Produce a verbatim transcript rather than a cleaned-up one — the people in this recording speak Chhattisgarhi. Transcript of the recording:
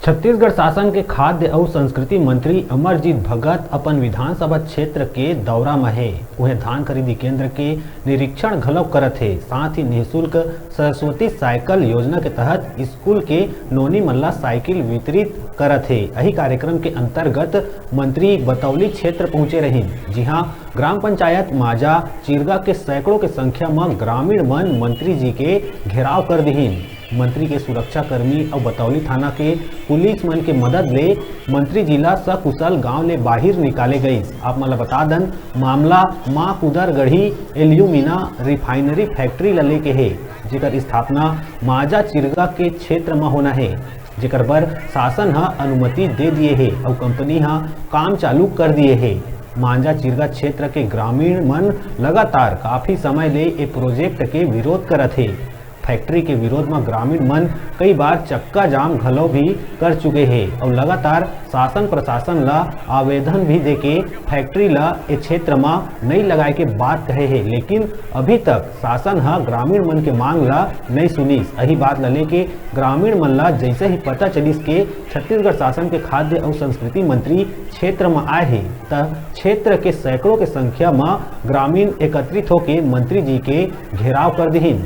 छत्तीसगढ़ शासन के खाद्य अउ संस्कृति मंत्री अमरजीत भगत अपन विधानसभा क्षेत्र के दौरा म हे। उहें धान खरीदी केंद्र के निरीक्षण घलव करत हे, साथ ही निःशुल्क सरस्वती साइकिल योजना के तहत स्कूल के नोनी मन ला साइकिल वितरित करत हे। यही कार्यक्रम के अंतर्गत मंत्री बतौली क्षेत्र पहुंचे रहिन, जिहां ग्राम पंचायत माजा चिरगा के सैकड़ों के संख्या म ग्रामीण मन मंत्री जी के घेराव कर दिहिन। मंत्री के सुरक्षाकर्मी अउ बतौली थाना के पुलिस मन के मदद ले मंत्री जी ला सकुशल गांव ले बाहिर निकाले गईस। आप मन ला बता दन, मामला मां कुदरगढ़ी एल्यूमिना रिफाइनरी फैक्ट्री ला लेके हे, जेकर स्थापना माजा चिरगा के क्षेत्र म होना हे, जेकर बर शासन ह अनुमति दे दिए हे अउ कंपनी ह काम चालू कर दिए हे। मांजा चिरगा क्षेत्र के ग्रामीण मन लगातार काफी समय ले ए प्रोजेक्ट के विरोध करत हे। फैक्ट्री के विरोध म ग्रामीण मन कई बार चक्का जाम घलो भी कर चुके हे अउ लगातार शासन प्रशासन ला आवेदन भी देके फैक्ट्री ला ए क्षेत्र म नई लगाए के बात कहे हे, लेकिन अभी तक शासन ह ग्रामीण मन के मांग ला नई सुनिस। यही बात ला लेके ग्रामीण मन ला जैसे ही पता चलिस के छत्तीसगढ़ शासन के खाद्य अउ संस्कृति मंत्री क्षेत्र म आए हे, त क्षेत्र के सैकड़ों के संख्या म ग्रामीण एकत्रित होके मंत्री जी के घेराव कर दिहिन।